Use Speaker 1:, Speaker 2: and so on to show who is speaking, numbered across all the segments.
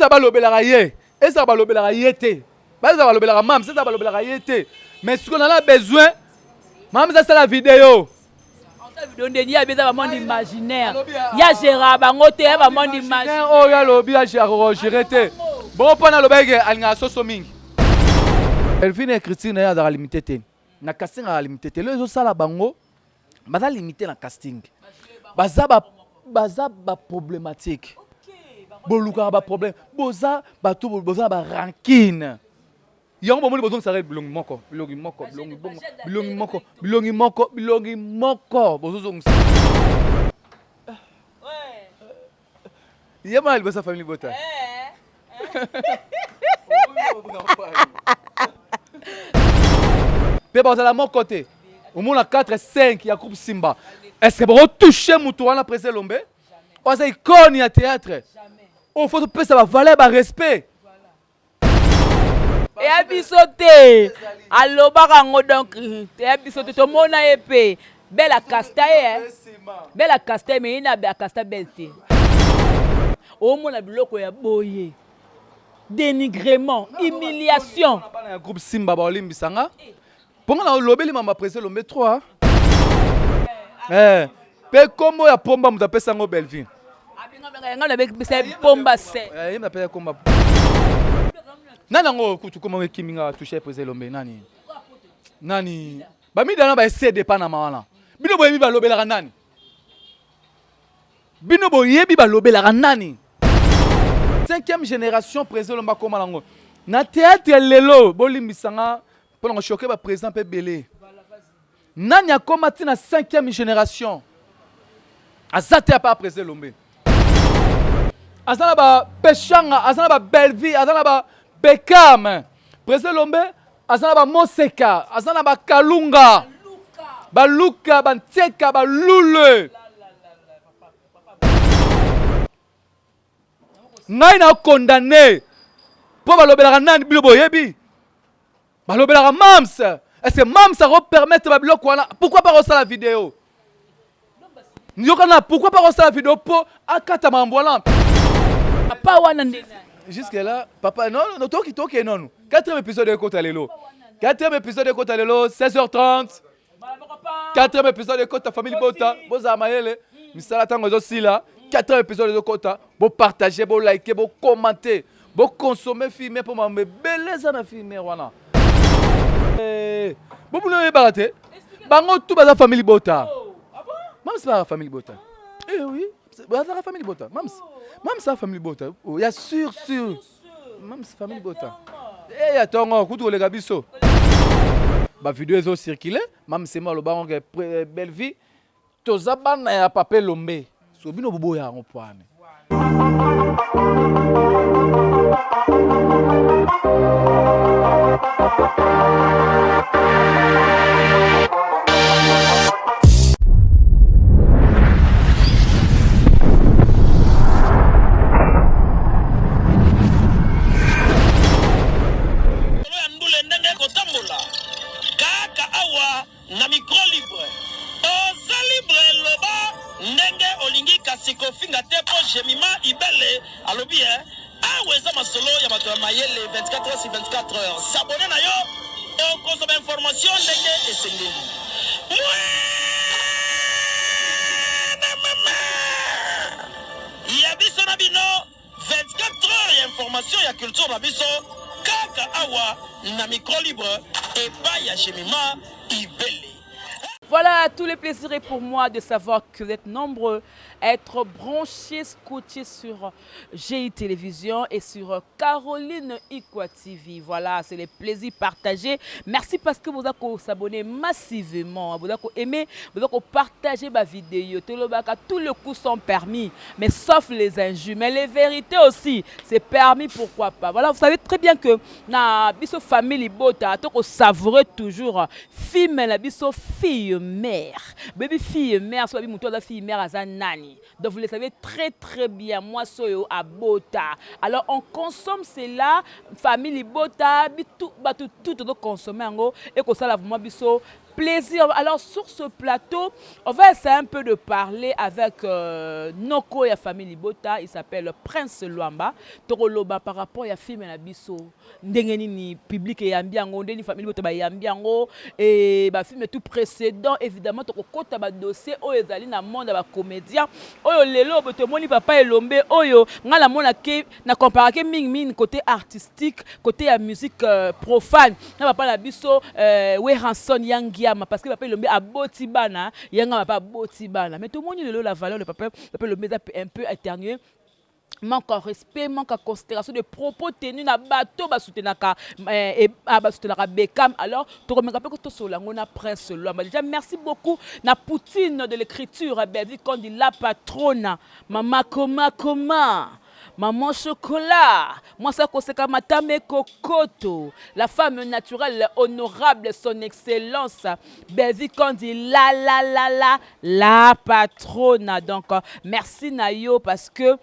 Speaker 1: Ezala balobelaka ye, ezala balobelaka ye te. Ezala balobelaka mams, ezala balobelaka ye te. Mais sikoyo nala besoin mams asala video.
Speaker 2: Asala video nde ye abeza ba monde imaginaire. Ya gera bango te, ya ba monde imaginaire.
Speaker 1: Oyo alobi ya gera te. Bongo mpo nalobaki ke alingaka soso mingi. Elvine écriture na ye azalaka limité te. Na casting azalaka limité te. Lelo ezosala bango baza limité na casting. Baza ba baza ba problématique. Bolukaka ba problème. Boza bato boza ba rancune. Yango bomoni bozongisaka bilongi moko, bilongi moko, bilongi bongo, bilongi moko, bilongi moko, bilongi moko bozozongisa. Ye mwana liboso ya famille bota. Mpe bazala moko te. Omona 4 5 ya groupe Simba. Est-ce que boko toucher mutu wana Président Elombe? Oyo aza icône ya théâtre. Oyo faut topesa ba valeur ba respect.
Speaker 2: Eya biso te alobaka yango donc eya biso te tomona ye mpe belle akasta ye eh. Belle akasta ye mais ye na akasta belle te omona biloko ya boye dénigrement humiliation
Speaker 1: bana ya groupe Simba baolimbisa nga mpo nga na olobeli mama président Elombe 3 eh mpe kombo ya pomba moto apesa yango Bellevue
Speaker 2: nga nabebisa ye pomba se
Speaker 1: eh, ye napesa komba nani yango kutu kombo ekimi nga touche président Elombe nani nani bamida na ba ecd panama wana bino boyebi balobelaka nani bino boyebi balobelaka nani cinquième génération président Elombe akoma nango na théâtre lelo bolimbisa nga mpo na kochoke ba président mpe ebele nani akoma ti na cinquième génération aza te apa président Elombe aza na ba Peshanga aza na ba Bellevue aza na ba Bekam président Elombe aza na ba Moseka aza na ba Kalunga baluka bantieka balule ngai na condamne mpo balobelaka nani bino boyebi balobelaka mams est ce que mams akopermettre babiloko wana pourquoi pas kosala video yokana pourquoi pas kosala video mpo akata makambo wana
Speaker 2: papa wana nde
Speaker 1: jusque là papa non non toki toki nanu quatrième épisode ekota lelo quatrième épisode ekota lelo 16h30 quatrième épisode ekota famille bota bozala mayele misala ntango ezosila quatrième épisode ezokota bopartage bolike bocommente boconsommer filme mpo mambo ebele eza na filme wana eh, bobuna oyebaka te bango tu baza famille bota mams baka famille bota eh oui bazalaka famille bota mams mams aza famille bota oh, ya sur sur mams famille bota eh ya tongo kutu koleka biso bavideo ezocircule mams emo alobango ke eh, belle vie toza bana ya papa elombe so bino boboya yango pwane
Speaker 3: Kaka awa na micro libre. Oza libre loba ndenge olingi kasi kofinga te po Jemima Ibele alobi eh awa eza masolo ya bato ya mayele 24 heures sur 24 heures. S'abonner na yo okozwa ba information ndenge esengeli. Ya biso na bino 24 heures ya information ya culture na biso kaka awa na micro libre epai ya Jemima Ibele.
Speaker 2: Voilà, tout le plaisir est pour moi de savoir que vous êtes nombreux à être branchés, scotchés sur GI Télévision et sur Caroline Ikwa TV. Voilà, c'est le plaisir partagé. Merci parce que vous avez s'abonner massivement, vous avez aimé, vous avez partagé ma vidéo. Tous les coups sont permis, mais sauf les injures. Mais les vérités aussi, c'est permis, pourquoi pas. Voilà, vous savez très bien que na biso famille bota, toko savourer toujours film na biso fille mère. Baby fille mère, soit mutu aza fille mère aza nani. Donc vous le savez très très bien, moi soyo abota. Alors on consomme cela, famille bota, bitu batu tout to consommer yango et ko sala vraiment biso. Plaisir. Alors sur ce plateau, on va essayer un peu de parler avec euh, Noko ya famille Libota, il s'appelle Prince Luamba. Tokoloba par rapport ya film na biso. Ndenge nini public eyambi yango, ndenge famille Libota ba yambi yango et ba film tout précédent évidemment tokokota ba dossier oyo ezali na monde ya ba comédien. Oyo lelo botomoni papa Elombe oyo nga na mona ke na comparake mingi mingi côté artistique, côté ya musique euh, profane na papa na biso euh, Werrason ya Ngiama parce que papa Elombe aboti bana yanga papa aboti bana mais tomoni lelo la valeur de papa papa Elombe eza un peu atténuée manque de respect, manque de considération de propos tenus na bateau basoutenaka eh, ah, basoutenaka Beckham alors tokomeka mpe tosolola yango na Prince Luamba déjà merci beaucoup na Poutine de l'écriture Belvi Kondi la patrona mama koma koma Maman Chocolat, mwasi akoseka matama ekokoto, la femme naturelle honorable son excellence Bellevue Kandi la la la la la patrona. Donc merci na yo parce que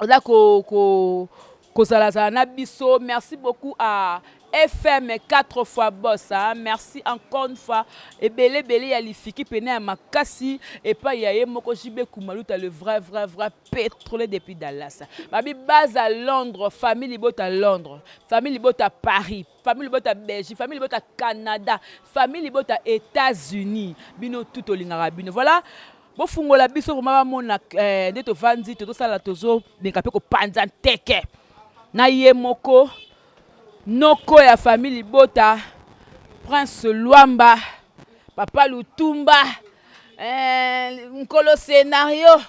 Speaker 2: oza ko ko kozalazala na biso. Merci beaucoup à FM 4 fois boss hein. Merci encore une fois ebele ebele ya lifiki pene ya makasi epai ya ye moko JB Kumaluta le vrai vrai vrai pétrolier depuis Dallas. Babi base à Londres, famille libota Londres, famille libota Paris, famille libota Belgique, famille libota Canada, famille libota États-Unis. Bino tout olingaka bino. Voilà. bofungola biso vraiment bamona eh, nde tovandi tozosala tozomeka mpe kopanza nteke na ye moko noko ya famille libota prince luamba papa lutumba eh, nkolo scenario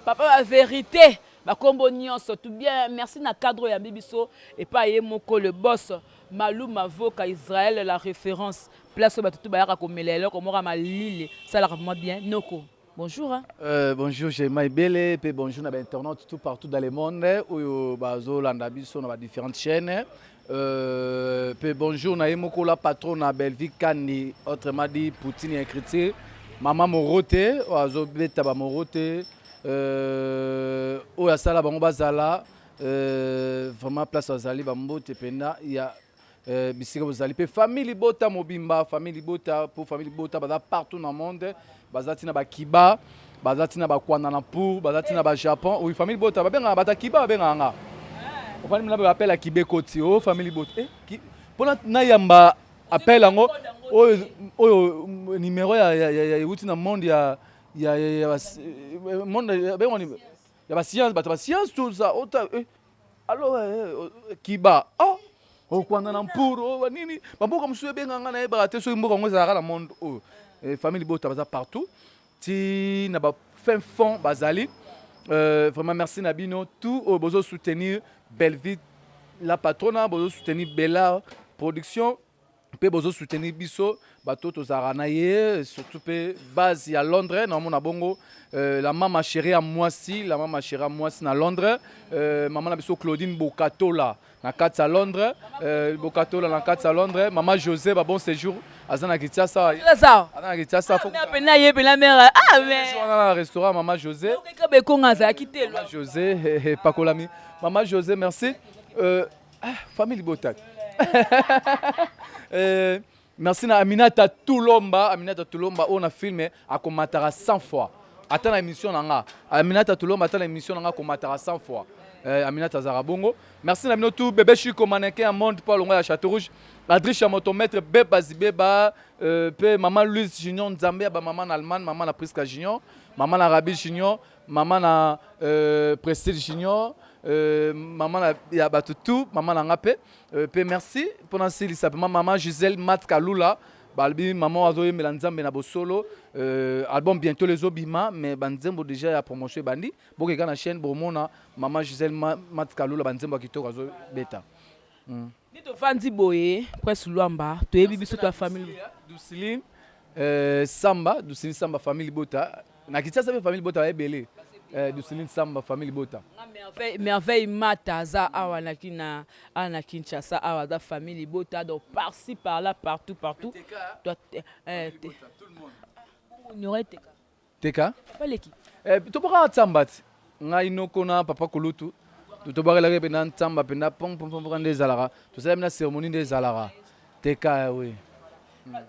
Speaker 2: papa ba verité bakombo nyonso tout bien merci na cadre oyo yambi biso epai ye moko le boss Malou Mavoka Israël la référence place oyo bato tu bayaka komela eloko moko ya malili salaka vraiment bien noko bonjour hein.
Speaker 1: Euh, bonjour Jema Ebele pe bonjour na ba internautes tout partout dans le monde oyo bazolanda biso na ba différentes chaînes euh, pe bonjour na ye moko la patronne na Bellevue Kandi autrement dit Poutine ya écriture mama Morote oyo azobeta ba Morote euh, oyo asala bango bazala euh, vraiment place azali bambote mpenza ya euh, bisika bozali mpe famille libota mobimba famille libota mpo famille libota baza partout na monde baza ntina bakiba baza ntina bakwanda na pour baza ntina bajapon oui famille libota babengaka bata kiba babengaka nga ofandi mina appel ya kibe koti o famille libota eh, mpona nayamba appel yango oyo oyo numéro ya euti na monde ya ya ya monde bengo ya ba science bato ba science tout ça ota eh, alors eh, kiba oh okwanda na mpuru oh, nini bamboka mosusu ebenga nga nayebaka te soki mboka yango ezalaka na monde oyo eh, famille libota baza partout ti na ba fin fond bazali euh, vraiment merci na bino tout oyo bozo soutenir Bellevue la patrona bozo soutenir Bella production mpe bozo soutenir biso bato tozalaka na ye surtout mpe base ya Londres naomona bongo euh, la mama chérie ya mwasi la mama chérie ya mwasi na Londres euh, mama na biso Claudine Bokatola na kati ya Londres euh, Bokatola na kati ya Londres mama José ba bon séjour aza na Kinshasa aza na Kinshasa
Speaker 2: pena ye pena mère ah mais
Speaker 1: na restaurant mama José
Speaker 2: bekonga azalaki te
Speaker 1: mama José pakolami mama José merci euh, ah, famille libota euh, merci na Aminata Tulomba Aminata Tulomba oyo na film akomataka 100 fois ata na émission na nga Aminata Tulomba ata na émission na nga akomataka 100 fois euh, Aminata azalaka bongo merci na bino tout bébé Chico mannequin ya monde mpo alongo ya Château Rouge Adriche ya moto maître Beba Zibeba euh, mpe mama Louise Junior Nzambe ya bamama na Allemagne mama na Priska Junior mama na Rabi Junior mama na euh, Prestige Junior euh, mama na ya bato tout mama na nga mpe euh, mpe merci mpona nsilisa mpe mama Gisèle Mat Kalula balobi mama azoyembela nzambe na bosolo euh, album bientôt ezobima mais banzembo déjà ya promotion ebandi bokeka na chaîne bomona mama Gisèle Mat Kalula banzembo ya kitoko azobeta
Speaker 2: mm. Nde tovandi boye Prince Luamba toyebi biso to ya famille
Speaker 1: Douceline euh, Samba Douceline Samba famille Libota na Kinshasa mpe famille Libota baebele euh, Douceline Samba famille Libota
Speaker 2: Merveille, Merveille Mata aza awa na kina awa na Kinshasa awa aza famille Libota donc par-ci par-là partout partout toi eh, te ignorer teka
Speaker 1: teka
Speaker 2: papa leki
Speaker 1: eh, tobwakaka ntsamba ti ngai noko na papa kulutu tobwakelaki mpenza ntsamba mpenza pom pom pom nde ezalaka tosalaki na cérémonie nde ezalaka teka oui.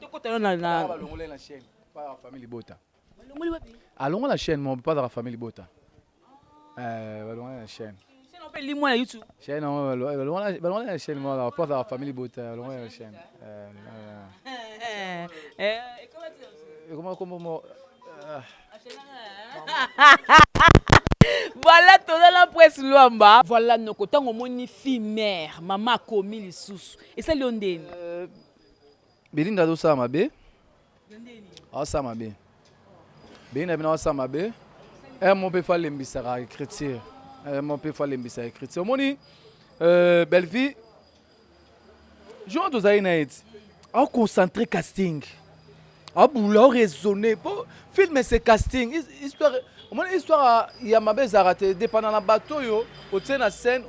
Speaker 2: Tokota na
Speaker 1: Balongoli na chaîne pa famille libota.
Speaker 2: Balongoli wapi?
Speaker 1: Alongola na chaîne mo pa la famille libota. Balongoli na chaîne.
Speaker 2: Chaîne mpe limwa na YouTube.
Speaker 1: Chaîne balongoli na chaîne mo pa la famille libota, balongoli na chaîne. Comment mo
Speaker 2: Voilà, toza na Presse Lwamba. Voilà, noko, ntango omoni fille mère, mama akomi lisusu, esali yo ndeni?
Speaker 1: Belinda azosala mabe, aosala mabe. Belinda bino aosala mabe. Mo mpe fo alembisaka écriture, mo mpe fo alembisaka écriture. Omoni Bellevie, jour tozali na ye ti aoconcentre casting, abula, aoraisonne po film c'est casting. Histoire, omoni, histoire ya mabe ezalaka te, dépendant na bato oyo otie na scène,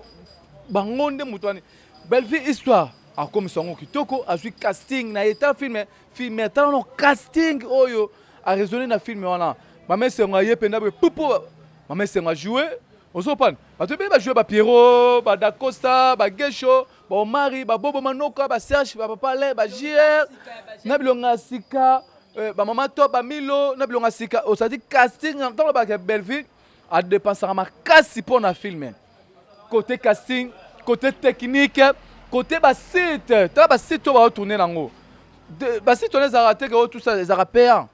Speaker 1: bango nde moto wani. Bellevie, histoire akomisa yango kitoko, azwi casting na ye. Tala film, film, tala no casting oyo araisonne na film wana. Mama Esengo aye mpenza boye pupu, mama Esengo ajoue. Ozopana bato ebele bajoue, bapiero, badacosta, bagesho, baomari, babobo manoka, baserge, bapapa Alain, bajr na bilonga ya sika, bamama to bamilo na bilonga ya sika. Osati casting ntango lobaka Belleville adépensaka makasi mpo na film, côté casting, côté technique, côté basite. Tala basite oyo baotourne nango, basite wana ezalaka te ke oyo tout ça ezalaka payant.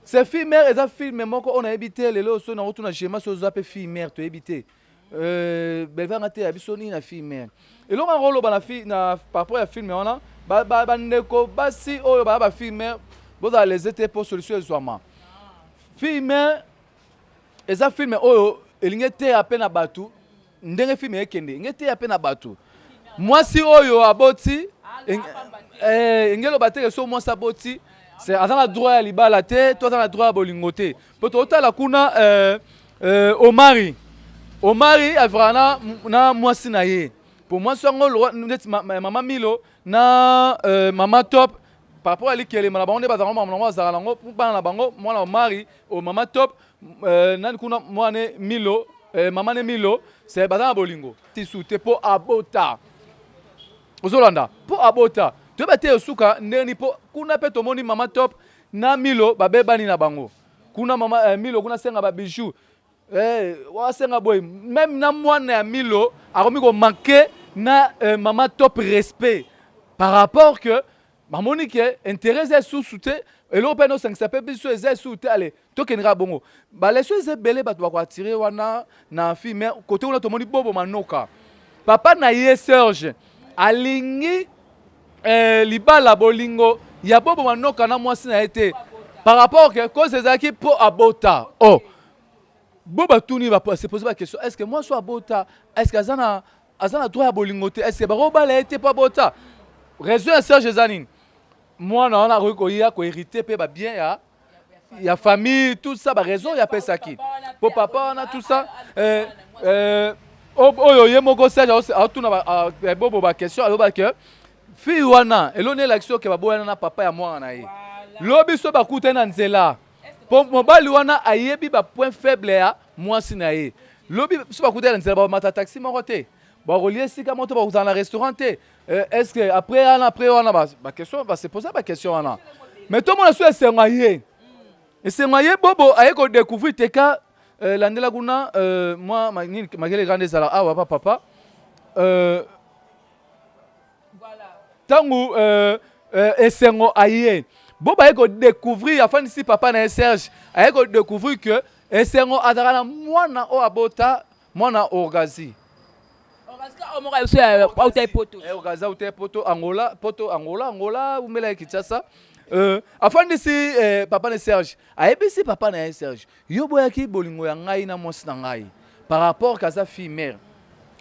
Speaker 1: C'est fille mère, eza film moko oyo nayebi te lelo so nango tuna gema so oza mpe fille mère, toyebi te. Belvanga te ya biso nini na fille mère. Eloko yango oloba na, na par rapport ya film wana, bandeko basi oyo baya bafille mère, bozala lese te mpo solution ezwama. Fille mère eza film oyo elingi eteya mpe na bato ndenge film ekende, elingi eteya mpe na bato mwasi oyo aboti. Enge eloba te ke so mwasi aboti aza na droit ya libala te to aza na droit ya bolingo te. Mpo totala kuna Omari, Omari avivaka na mwasi na ye, po mwasi yango neti mama Milo na mama Top, par rapport ya likelema na bango nde bazalaka, makambo nango bazalaka nango bana na bango, mwana Omari o mama Top, nani kuna, mwana Milo, mama ne Milo, se baza na bolingo tisu te mpo abota. Ozolanda, mpo abota, toyeba te esuka ndenge nini, mpo kuna mpe tomoni mama Top na Milo babebani na bango kuna. Mama Milo kuna asenga babijou, asenga boye, même na mwana ya Milo akomi komanke na mama Top respect par rapport que bamoni ke intérêt eza esusu te, eloko mpe nosangisa mpe biso eza esusu te. Ale, tokende kaka bongo, baleso eza ebele, bato bakoatire wana na film. Kote kuna tomoni Bobo Manoka, papa na ye Serge alingi libala, bolingo ya Bobo Manoka na mwasi na ye te, par rapport ke cause ezalaki mpo abota. Oh, bo batuni, se pose baquestion: est ce que mwasi oyo abota, est ce que aza na droit ya bolingo te? Est ce que bakobala ye te mpo abota? Raison ya Serge eza nini? Mwana wana akoki koya kohérite mpe babien ya famille, tout ça. Baraison oyo apesaki mpo papa wana, tout ça, oyo ye moko Serge aotuna Bobo baquestion, aloba ke fille wana eloni elakisi oke baboyana na papa ya mwana na ye. Lobi so bakutani na nzela, mpo mobali wana ayebi bapoint faible ya mwasi na ye, lobi so bakutani na nzela, bamata taxi moko te, bakolia esika moko te, bakozala na restaurant te. Est ce que après wana, après wana baquestion base pose, baquestion wana? Mais tomona so esengo ye, esengo ye, Bobo aye kodécouvrir te ka landela kuna mwa nini makele grande ezala awa pa papa ntango esengo aye, Bobo aye kodécouvrir, afandisi papa na ye Serge, aye kodécouvrir que esengo azalaka na mwana oyo abota, mwana Orgazi. Orgazi auta poto, Angola, poto, Angola, Angola, umela ye Kinshasa. Afandisi papa na Serge, ayebisi papa na ye Serge: yo boyaki bolingo ya ngai na mwasi na ngai par rapport kaza fille mère,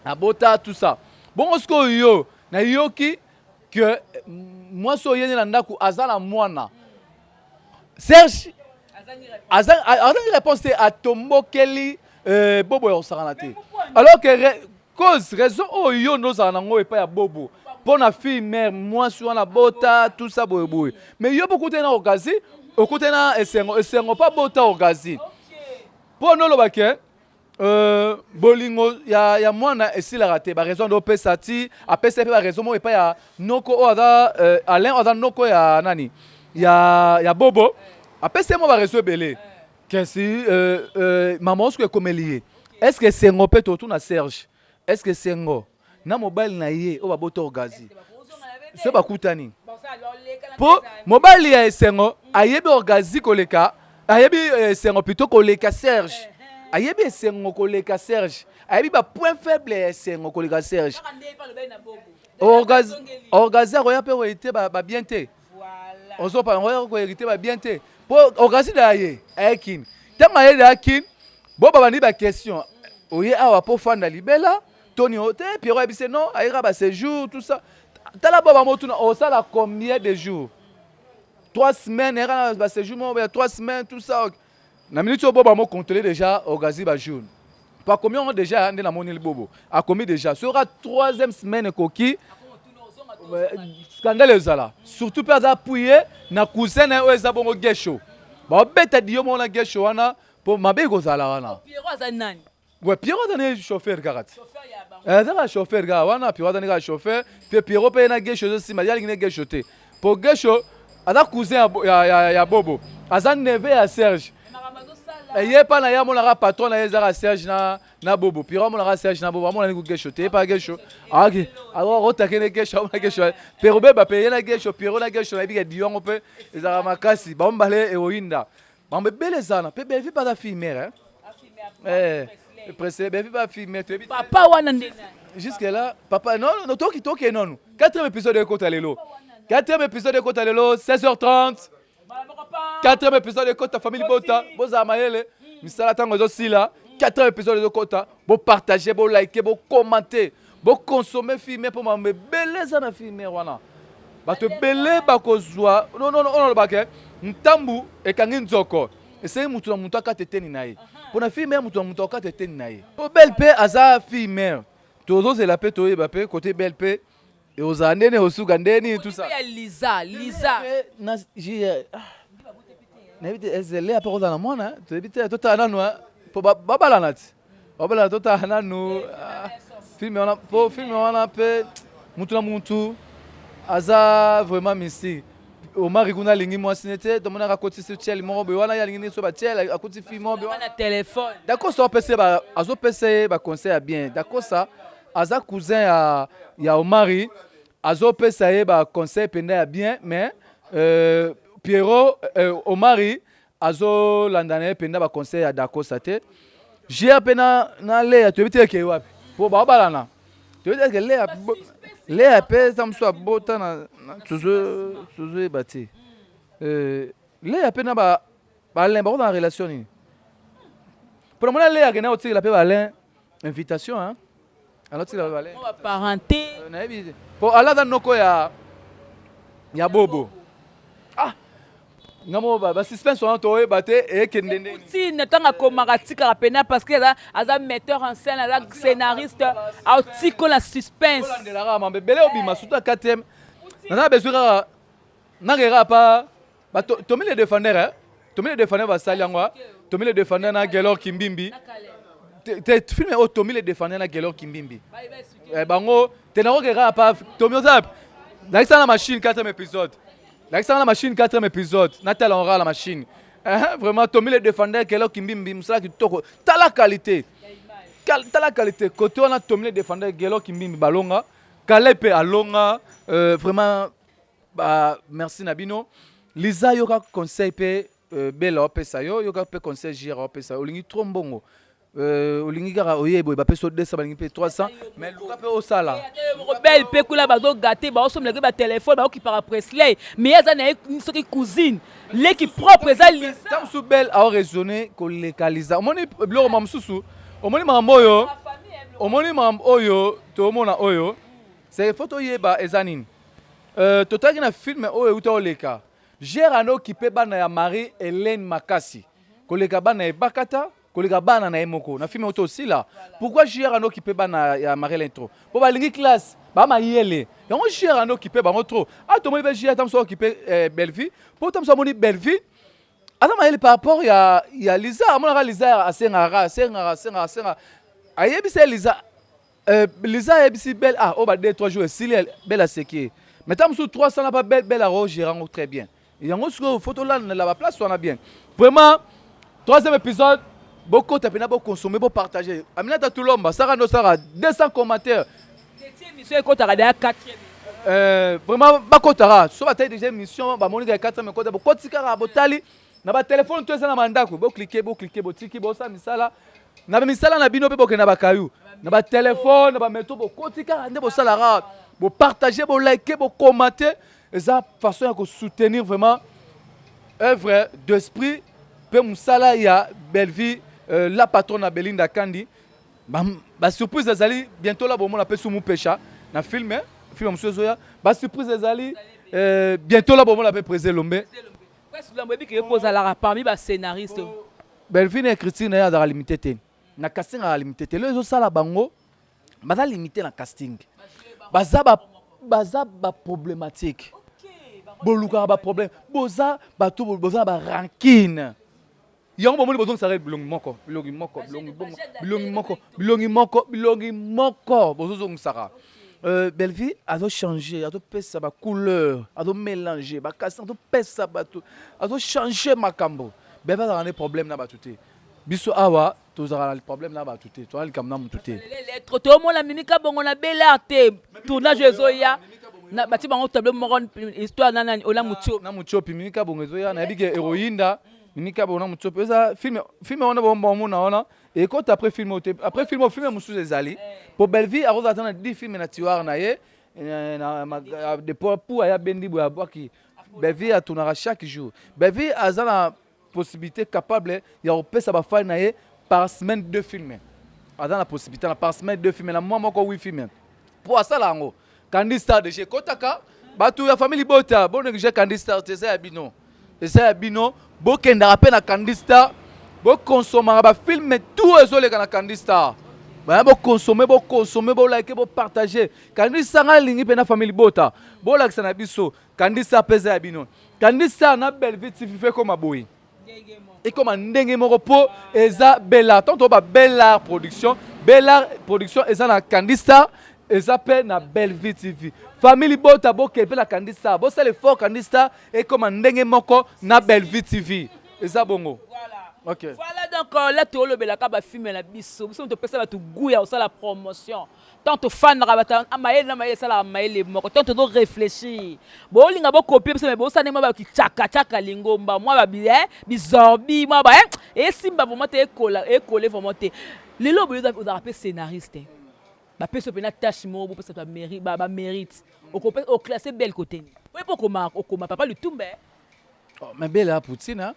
Speaker 1: abota, tout ça. Bongo sikoyo yo nayoki ke mwasi oyo yene na ndako aza na mwana. Serge azangi réponse te, atombokeli Bobo ya kosakana te, alors que cause, raison oyo yo nde ozala nango epai ya Bobo mpo na fille mère, mwasi wana bota, tout ça, boye boye. Mais yo mpo okutani na Okazi, okutani na Esengo, Esengo mpo abota Okazi, mpo noloba ke Bolingo ya mwana esilaka te. Baraison nde opesa ti apesa mpe baraison moko epai ya noko oyo aza Alain, oyo aza noko ya nani, ya Bobo. Apesi ye mwa baraison ebele, kasi mama osuku ekomeli ye. Est ce que esengo mpe totuna Serge, est ce que esengo na mobali na ye oyo babota Orgazi so bakutani? Mpo mobali ya Esengo ayebi Orgazi koleka, ayebi Esengo plutôt koleka Serge, ayebi Esengo koleka Serge, ayebi bapoint faible ya Esengo koleka Serge. Orgazi akoya mpe kohériter babien te. Ozopa yango oya kohériter babien te, mpo Orgazi da ye aye Kini. Ntango aye da Kini, bo babandi baquestion: oye awa mpo fanda libela toni o te? Pierrot ayebisi non, ayeka baséjour, tout ça. Tala, bo bamotuna: osala combien de jours? 3 semaines. Ayeka na baséjour moko ya 3 semaines, tout ça. Na minute oyo, bo bamocontrôler déjà Orgazi bajour, po akomi yango déjà. Nde namoni Bobo akomi déjà soki troisième semaine ekoki, scandale ezala. Surtout mpe aza appuyé na cousin na ye oyo eza bongo Gesho. Baobeta dio moko na Gesho wana, mpo mabe ekozala wana.
Speaker 2: Pierrot aza nani?
Speaker 1: Ouais, Pierrot aza ne chauffeur kaka ti, aza kaka chauffeur kaka wana. Pierrot aza ne kaka chauffeur. Mpe Pierrot mpe ye na Gesho ezosimba, ye alingi ne Gesho te, mpo Gesho aza cousin ya Bobo, aza neveu ya Serge. Ye mpa na ye amonaka patron na ye ezaka Serge na Bobo. Pierrot amonaka Serge na Bobo, amonani ku Gesho te. Ye mpa Gesho akotake ne Gesho, amona Gesho. Pero beba mpe ye na Gesho, Pierrot na Gesho, nayebi ke diongo mpe ezalaka makasi. Bango mibale eoyinda bango ebele ezala mpe. Belvi mpe aza fille mère, presque Belvi mpe fille mère, toyebi.
Speaker 2: Papa wana nde?
Speaker 1: Jusque là, papa, non, non, toki toke nanu. Quatrième épisode ekota lelo, quatrième épisode ekota lelo, 16h30, quatrième épisode ekota. Famille bota, bozala mayele, misala ntango ezosila, quatrième épisode ezokota. Bopartage, bolike, bokommente, boconsommer film, mpo mambo ebele eza na film wana. Bato ebele bakozwa. Non, non, oyo nalobaka, ntambu ekangi nzoko, esengi mutu na mutu akata eteni na ye. Mpo na film ya mutu na mutu akata eteni na ye. Po Belle mpe aza fille mère, tozozela mpe toyeba mpe kote Belle mpe ekozala ndeni, ekosuka ndeni, tout ça.
Speaker 2: Ya Liza, Liza.
Speaker 1: Na nayebi te, ezele ape kozala na mwana, toyebi te. Totala nanu, mpo babalana ti babalana, totala nanu film wana, mpo film wana mpe mutu na mutu aza vraiment mystique. Omari kuna alingi mwasi ne te, tomonaka akotisi tiele moko boye wana, ye alingi nde so batiele, akoti fille moko boye.
Speaker 2: Na telefone.
Speaker 1: Dacosta apesa, azopesa ye baconseil ya bien. Dacosta aza cousin ya Omari, azopesa ye baconseil mpenza ya bien, mais Pierrot, Omari azolanda na ye mpenza baconseil ya Dacosta te. Jr mpe na Leya, toyebi te ekei wapi, mpo baobalana, toyebi te eke Leya. Leya mpe eza mosusu abota na tozoyeba te. Leya mpe na Balin bakoza na relation nini? Mpo na mona Leya akende kotikela mpe Balin invitation, alotikela mpe Balin.
Speaker 2: Baparenté.
Speaker 1: Nayebi te, mpo ala aza noko ya Bobo. Ah, nga mo basuspense wana toyeba te ekende ndeni.
Speaker 2: Ntina ntango akomaka, atikaka pena, parce que aza metteur en scène, aza scénariste, aotikola suspense.
Speaker 1: Olandelaka mambe ebele obima, surtout ya quatrième. Naza besoin kaka nakeka pa Tomi le Défendeur, Tomi le Défendeur basali yango. Tomi le Défendeur na Gelor Kimbimbi te, film oyo Tomi le Défendeur na Gelor Kimbimbi, bango te. Nakoke kaka pa Tomi oza nakisaka na machine, quatrième épisode nakisaka na machine, quatrième épisode natala onra la machine. Vraiment, Tomi le Défendeur, Gelor Kimbimbi, mosala kitoko. Tala qualité, tala qualité côté wana. Tomi le Défendeur, Gelor Kimbimbi balonga, Kale mpe alonga. Vraiment ba merci na bino. Liza, yoka conseil mpe Bela opesa yo, yoka mpe conseil Jira opesa yo. Olingi trop mbongo, olingi kaka oye boye, bapesi yo 200, balingi mpe 300, mais luka mpe osala.
Speaker 2: Bele mpe kuna bazogate, baosomelaki batelefone, baokipaka Presley, mais ye aza na ye soki cousine leki propre eza Lisa.
Speaker 1: Ta mosusu Bele aoraisonne koleka Liza. Omoni biloko ma mosusu, omoni makambo oyo, omoni makambo oyo toomona oyo, c'est faut toyeba eza nini. Totalaki na film oyo euta oleka, gere anokipe bana ya Marie Hélène makasi koleka bana Ebakata, koleka bana na ye moko. Na film oyo tosila, pourquoi jr anokipe bana ya Marie Hélène trop? Mpo balingi classe, bamayele yango. Jr anokipe bango trop. A tomoni mpe jr ta mosu aokipe Bellevie, mpo ta mosu amoni Bellevie. Aza mayele par rapport ya ya Liza. Amonaka Liza asengaka, asengaka, asengaka, asengaka. Ayebisa ye Liza, Liza ayebisi Belle, ah, oyo ba 2 3 jours esili, Belle aseki ye. Mais ntango mosusu 300 na pa Belle, Belle akogérer yango très bien. Yango sikoyo faut tolandela ba place wana bien. Vraiment, troisième épisode, bokota mpena, boconsommer, bopartager. Aminata Tulomba, saka ndo saka 200 commentaires.
Speaker 2: Émission ekotaka deya quatrième.
Speaker 1: Vraiment, bakotaka so batali déjà émission, bamoni kaka quatrième ekota, bokoti kaka, botali na batelefone to eza na bandako, bocliquer, bocliquer, botiki, bosala misala na bamisala na bino mpe bokende na bakayu na batelefone na bameto, bokoti kaka nde bosalaka, bopartager, boliker, bocommenter. Eza façon ya kosoutenir vraiment œuvre d'esprit mpe mosala ya Bellevue, la patronne na Belinda Kandi. Basurprise ezali bientôt la, bomona mpe sumu pesha na film, film mosusu ezoya. Basurprise ezali bientôt la, bomona mpe Président Lombe.
Speaker 2: Oyebi ke ozalaka parmi bascénariste.
Speaker 1: Bellevue na écriture na ye azalaka limité te, na casting azalaka limité te. Lelo ezosala bango baza limité na casting, baza baproblématique, bolukaka baproblème, boza bato boza na barancune. Yango bomoni bozongisaka bilongi moko, bilongi moko, bilongi bongo, bilongi moko, bilongi moko, bilongi moko bozozongisaka. Bellevue azochanger, azopesa bacouleur, azomélanger bacasting, azopesa bato, azochanger makambo. Bellevue azalaka nde problème na bato te. Biso awa tozalaka na problème na bato te, toza likambo na motu te.
Speaker 2: Lettre toomona Mimika Bongo na Belar te, tournage ezoya, batie bango tableau moko, histoire na nani ola Mutiopi.
Speaker 1: Na Mutiopi, Mimika Bongo ezoya, nayebi ke eroyinda Mimika Bongo na Mutiopi. Eza film, film wana bomona wana ekota après film oyo te. Après film oyo, film mosusu ezali po Bellevue akozala ata na 10 film na tiroir na ye depuis aya bendi boye abwaki. Bellevue atournaka chaque jour. Bellevue aza na possibilité, capable ya kopesa bafani na ye par semaine deux films. Aza na possibilité na par semaine deux films, na mwa moko huit films, mpo asala yango. Kandi Star DG ekotaka bato ya famille libota, bonéglige Kandi Star te, eza ya bino, eza ya bino. Bokendaka mpe na Kandi Star, bokonsomaka bafilm tout ezoleka na Kandi Star. Baya boconsommer, boconsommer, boliker, bopartager. Kandi Star, ngai alingi mpe na famille libota, bolakisa na biso Kandi Star mpe eza ya bino. Kandi Star na Bellevue TV fe ekoma boye, ekoma ndenge moko, mpo eza Bella. Tant toba Bellar Production, Bellar Production eza na Kandi Star, eza mpe na Bellevue TV. Famille libota, bokende mpe na Kandi Star, bosala effort, Kandi Star ekoma ndenge moko na Bellevue TV. Eza bongo.
Speaker 2: Ok. Voilà, donc là tolobelaka bafilm na biso. Biso topesa bato goût ya kosala promotion. Tant tofandaka, bato mayele na mayele esalaka mayele moko. Tant tozo réfléchir, bolinga bocopier biso, me bosala ndenge mwa bakitiakatiaka lingomba mwa bizorbi mwa ba esimba vraiment te, ekola ekole vraiment te. Lelo boye ozalaka mpe scénariste, bapesi yo mpena tâche moko, bopesa bamérite, oclasser belle côté nini oye mpo okoma Papa Lutumba?
Speaker 1: Oh, mais bele ya Poutine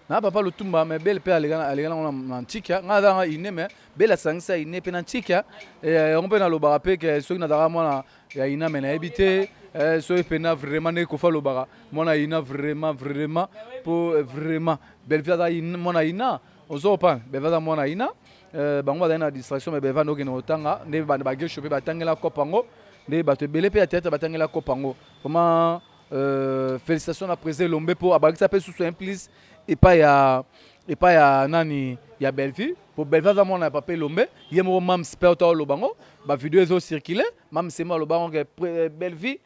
Speaker 1: na Papa Lutumba, mais bele mpe aleka nango na ntikia. Ngai azalanga ine, mais bele asangisa ine mpe na ntikia yango. Mpe nalobaka mpe ke soki nazalaka mwana ya ina, me nayebi te soki mpena vraiment ndenge Kofa alobaka mwana ina, vraiment, vraiment, mpo vraiment Bellevue aza mwana ina. Ozopa Bellevue aza mwana ina. Bango bazali na distraction, mais Bellevue andokende kotanga nde bagesho mpe batangela kope yango, nde bato ebele mpe ya théâtre batangela kope yango. Vraiment, félicitation na président Elombe mpo abakisa mpe susu un plus epai ya nani, ya Bellevue, po Bellevue aza mwana ya papa Elombe. Ye moko Mams mpe ota oloba ngo, bavideo ezocirculer, Mams emo aloba ngo ke Bellevue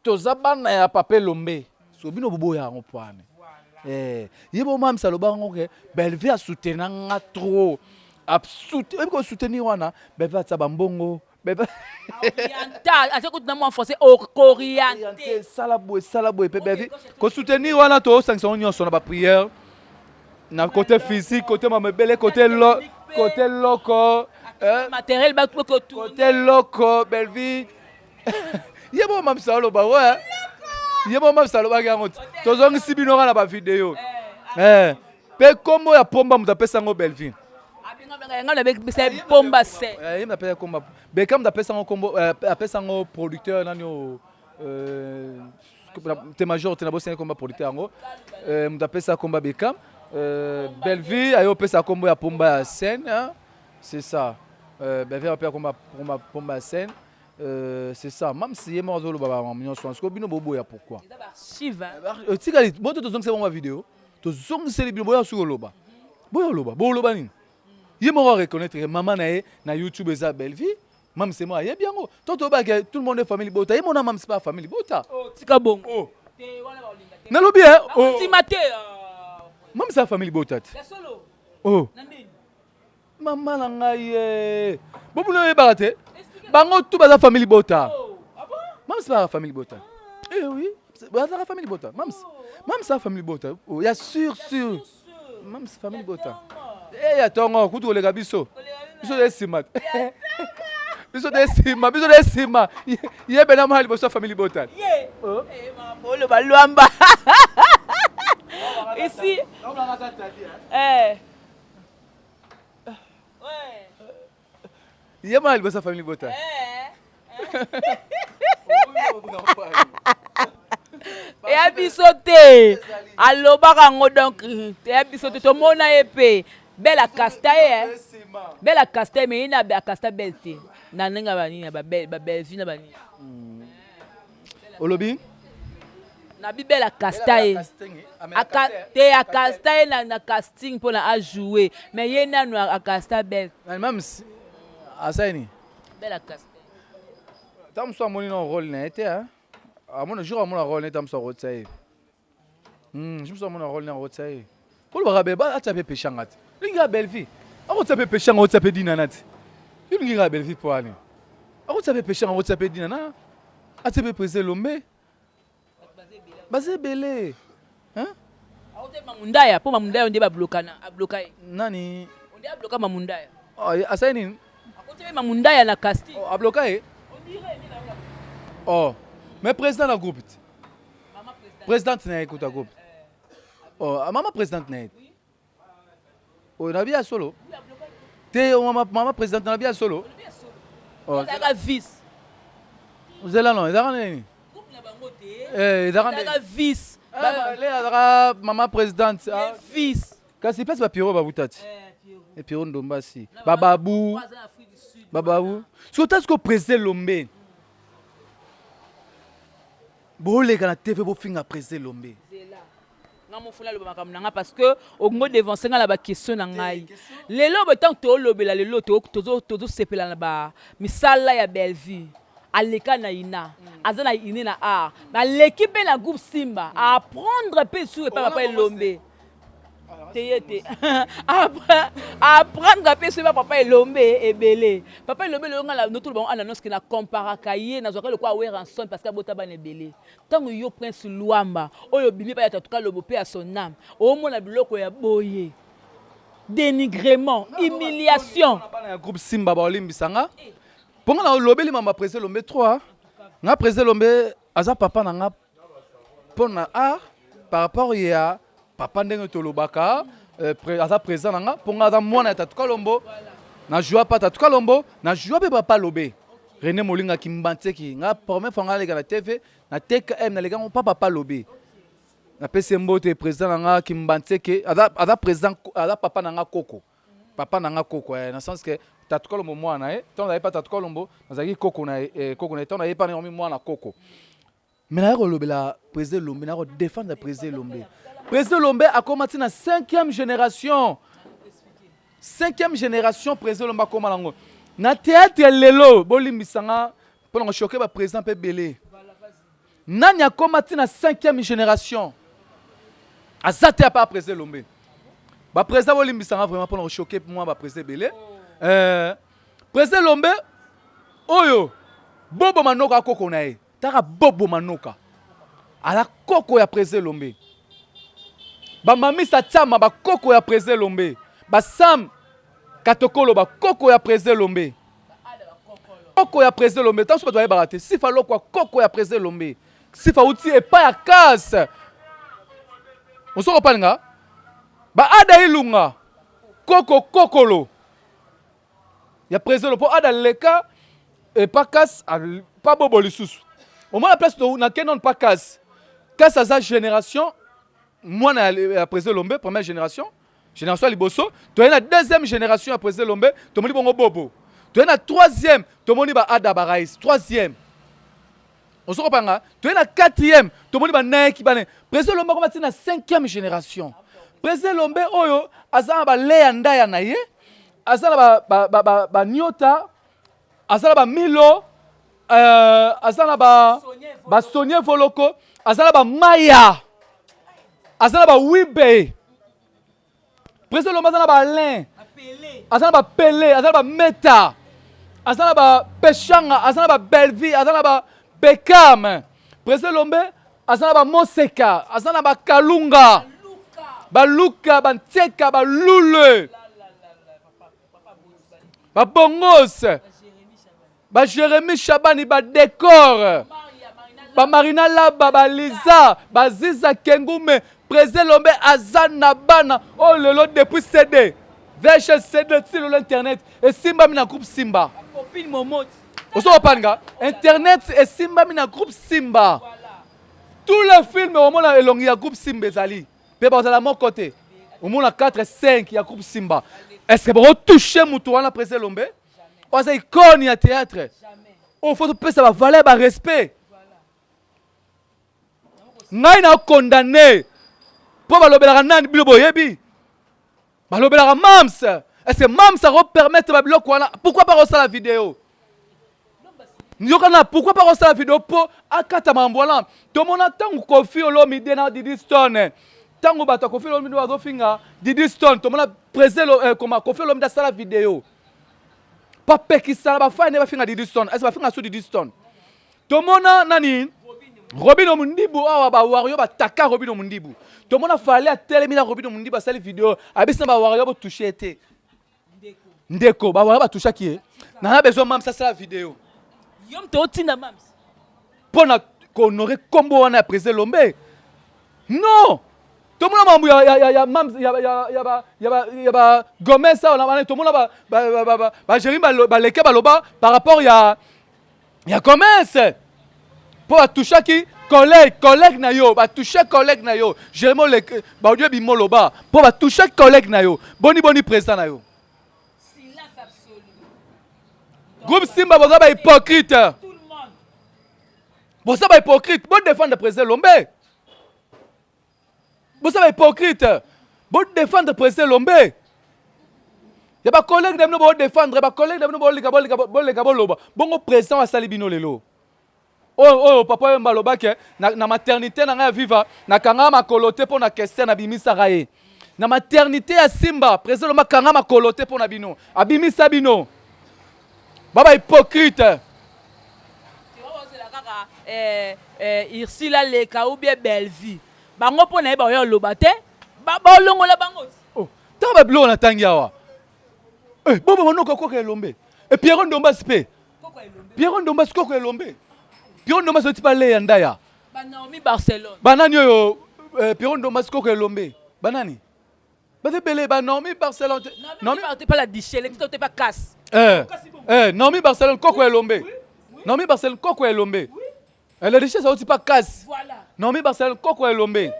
Speaker 1: toza bana ya papa Elombe. So bino boboya yango pwane. Ye bo Mams aloba yango ke Bellevue asoutenir nga trop, oyebi kosoutenir wana, Bellevue atia bambongo.
Speaker 2: Aza kutu na mwa français orienté.
Speaker 1: Sala boye, sala boye mpe Bellevue kosoutenir wana, tosangisa ngo nyonso na baprière, na côté physique, côté mama ebele, côté loko.
Speaker 2: Matériel.
Speaker 1: Côté loko, Bellevue ye bo mamisa aloba we, ye bo mamisa alobaki yango. Tozongisi bino kaka na bavideo mpe nkombo ya Pomba, moto apesa yango Bellevue.
Speaker 2: Pomba se.
Speaker 1: Ye moto apesa komba Beka, moto apesa yango kombo, apesa yango producteur nani oyo te, major te, na bosengi komba producteur yango, moto apesa komba Beka. Bellevue aye opesa kombo ya Pomba ya scène, c'est ça. Bellevue apesa komba Pomba ya scène. C'est ça, même si ye moko azoloba bamakambo nyonso wana, sikoyo bino boboya pourquoi? Tikali bo te, tozongisa bango bavideo. Tozongiseli bino, boya soki oloba. Boya oloba, boloba nini? Ye moko reconnaître que mama na ye na YouTube eza Bellevue. Mame c'est moi ayebi yango. To toba que tout le monde est famille bota. Ye mona mame c'est pas famille bota.
Speaker 2: Oh, tika bongo.
Speaker 1: Oh. Nalobi eh. Oh.
Speaker 2: Tima te.
Speaker 1: Mame c'est famille bota.
Speaker 2: Ya solo.
Speaker 1: Oh. Mama na ngai ye. Bobuna oyebaka te. Bango tout baza famille bota.
Speaker 2: Oh. Ah bon?
Speaker 1: Mame c'est pas famille bota. Ah. Eh oui. Bazaka famille bota. Mame. Mame c'est famille bota. Oh, ya sûr sûr. Mame c'est famille bota. Eh ya tongo kutu koleka biso. Biso de sima. Biso de sima, biso de sima. Ye bena mwa liboso famille bota.
Speaker 2: Ye. Oh. Eh mama oloba lwamba. Ici. Eh.
Speaker 1: Ye mwa liboso famille bota.
Speaker 2: Eh. Eya biso te alobaka yango donc eya biso te tomona ye mpe belle akasta ye belle akasta ye mais ye na akasta belle te na ndenge ya banini ya babellevue na banini
Speaker 1: olobi
Speaker 2: na bi belle akasta ye te akasta ye na casting mpona ajoue mais ye nanu akasta belle
Speaker 1: mams asali nini
Speaker 2: belle akasta
Speaker 1: ntango mosusu amoni na role na ye te amona jour amona role na ye ntango mosusu akotisa ye jour mosusu amona role na ye akotisa ye kolobaka be atia mpe peshanga te olingi kaka bellevue akotia mpe peshanga otia mpe dinana te yo olingi kaka bellevue mpo ani akotia mpe peshanga otia mpe dinana atia mpe président elombe baza ebele.
Speaker 2: Mamundaya mpo Mamundaya nde bablokana abloka ye
Speaker 1: nani
Speaker 2: onde abloka Mamundaya
Speaker 1: asali nini
Speaker 2: akoti mpe Mamundaya na casting
Speaker 1: abloka ye oh mais président na groupe te présidente na ye kuta groupe oh mama présidente na ye oyo na biya solo te mama présidente na biya solo
Speaker 2: ezalaka vice
Speaker 1: zela non ezalaka nini
Speaker 2: ezalaka vice
Speaker 1: le azalaka mama présidente
Speaker 2: vice
Speaker 1: kasi place bapiro babuta ti epiro ndombasi bababu bababu soki ota sikoyo président lombe boleka na tv bofinga président lombe
Speaker 2: nga mofula aloba makambo na nga parce que okongo devance nga na baquestion na ngai lelo boye ntango toolobela lelo tozosepela na bamisala ya Bellevue aleka na ina aza na ine na art aleki mpe na groupe Simba aapprendre mpe su epai papa Elombe te ye te apprendre mpe soki papa Elombe ebele papa Elombe lelo nga notolo bango anannonce ke na comparaka ye nazwaka lokola Werrason parce que abota bana ebele ntango yo Prince Lwamba oyo obimi epai ya Tatuka Lobo mpe ya son âme omona biloko ya boye dénigrement humiliation
Speaker 1: bana ya groupe Simba baolimbisanga mpo nga na olobeli mama président Elombe 3 nga président Elombe aza papa na nga mpo na art par rapport ya papa ndenge tolobaka aza président na nga mpo nga aza mwana ya Tatu Kalombo na joua pa Tatu Kalombo na joua mpe papa Lobe René Molingaki Mbantieki nga première fois nga aleka na TV na TKM naleka ngo pa papa Lobe napesi ye mbote président na nga Kimbantieke aza président aza papa na nga koko papa na nga koko na sens que Tatu Kalombo mwana na ye ntango nazali pa Tatu Kalombo nazalaki koko na ye koko na ye ntango naye pa na mwana koko mais naya kolobela président Elombe naya kodéfendre président Elombe président Elombe akóma ntina cinquième génération cinquième génération président Elombe akóma nango na théâtre lelo bolimbisanga mpona kochoquer baprésident mpe ebele nani akóma ntina cinquième génération aza te apa président Elombe baprésident bolimbisanga vraiment mpona kochoquer mwa baprésident ebele président Elombe oyo Bobo Manoka akoko na ye taka Bobo Manoka aza koko ya président Elombe bamamisa tiama bakoko ya président Elombe basam katokolo bakoko ya président Elombe koko ya président Elombe ntango so bato bayebaka te sifa lokwa koko ya président Elombe sifa uti epai ya kase osoko opalinga baada ilunga koko kokolo ya président mpo ada leka epa kasi pa bobo lisusu omona place nakende nano pa kasi kasi aza génération mwana ya président Lombe première génération génération ya liboso toye na deuxième génération ya président Lombe tomoni bongo bobo toye na troisième tomoni baada barais troisième ozokopanga toye na quatrième tomoni banayeki bane président Lombe akoma ti na cinquième génération. Président Elombe oyo aza na baleya ndaya na ye, aza na banyota, aza na bamilo, aza na basonie voloko, aza na bamaya, aza na bawibe. Président Elombe aza na baalain, aza na bapele, aza na bameta, aza na bapeshanga, aza na babelvie, aza na babekam. Président Elombe aza na bamoseka, aza na bakalunga, baluka, bantieka, balule, babongos, bajeremi Shabani, badécor, bamarina Laba, baliza, baziza Kengume. Président Elombe aza na bana oyo lelo depuis CD VHS, CD ti lelo internet esimbami na groupe Simba.
Speaker 2: Copine Momoti.
Speaker 1: Ozo kopanga internet esimbami na groupe Simba. Tous les films omona elongi ya groupe Simba ezali mpe bazala moko te, omona 4 5 ya groupe Simba. Est ce que bakotouche moto wana? Président Elombe oyo aza icône ya théâtre oyo faut topesa bavaleur, barespect. Ngai na condamné mpo balobelaka nani? Bino boyebi balobelaka Mams. Est ce que Mams akopermettre babiloko wana? Pourquoi pas kosala video yokana? Pourquoi pas kosala video mpo akata makambo wana? Tomona ntango Kofi Olomide na Didi Stone, ntango bato ya Kofi Olomide bazofinga Didi Stone, tomona président koma Kofi Olomide asala video mpo apekisa na bafani nde bafinga Didi Stone. Est ce bafinga so Didi Stone? Tomona nani, Robino Mundibu awa, bawario bataka Robino Mundibu. Tomona Fale atelemi na Robino Mundibu, asali video, abisi na bawario botouche te. Ndeko, bawario batouchaki ye. Nana besoin Mams asala video.
Speaker 2: Yo moto otinda Mams.
Speaker 1: Mpo na kohonorer nkombo wana ya président Lombe? Non. Tomona mambo ya Mams, ya ba Gomes awa na tomona bagéri baleke baloba par rapport ya Gomes mpo batouchaki collègue na yo, batouche collègue na yo Jérémi Oleke, baaudio ebima oloba mpo batouche collègue na yo. Boni boni président na yo?
Speaker 2: Silence absolu.
Speaker 1: Groupe Simba, boza bahypocrite.
Speaker 2: Tout le monde.
Speaker 1: Boza bahypocrite. Bodéfendre président Lombe. Boza bahypocrite. Bodéfendre président Lombe ya bacollègue na bino. Bodéfendre bacollègue na bino. Boleka, boleka, boleka, boloba bongo. Président asali bino lelo oyo oyo papa oyo balobaki na maternité na ngai ya Viva, nakanga makolo te mpo na question, nabimisaka ye na maternité ya Simba. Président Lombe akanga makolo te mpo na bino, abimisa bino baba hypocrite.
Speaker 2: Ozela kaka Ursule aleka ou bien Bellevue, bango mpo na ye baoya oloba te, balongola bango ti.
Speaker 1: Oh, ntango babiloko natangi awa, bobo manoko koko Elombe e Piero Ndombasi mpe Piero Ndombasi, koko Elombe. Piero Ndombasi oti baleya ndaya.
Speaker 2: Banaomi Barcelone.
Speaker 1: Banani oyo? Piero Ndombasi, koko Elombe, banani baza ebele, banaomi Barcelone.
Speaker 2: Naomi te pa la dichele te pa casse.
Speaker 1: Naomi Barcelone, koko Elombe. Naomi Barcelone, koko Elombe. La richesse auti pa casse.
Speaker 2: Voilà.
Speaker 1: Naomi Barcelone, koko Elombe.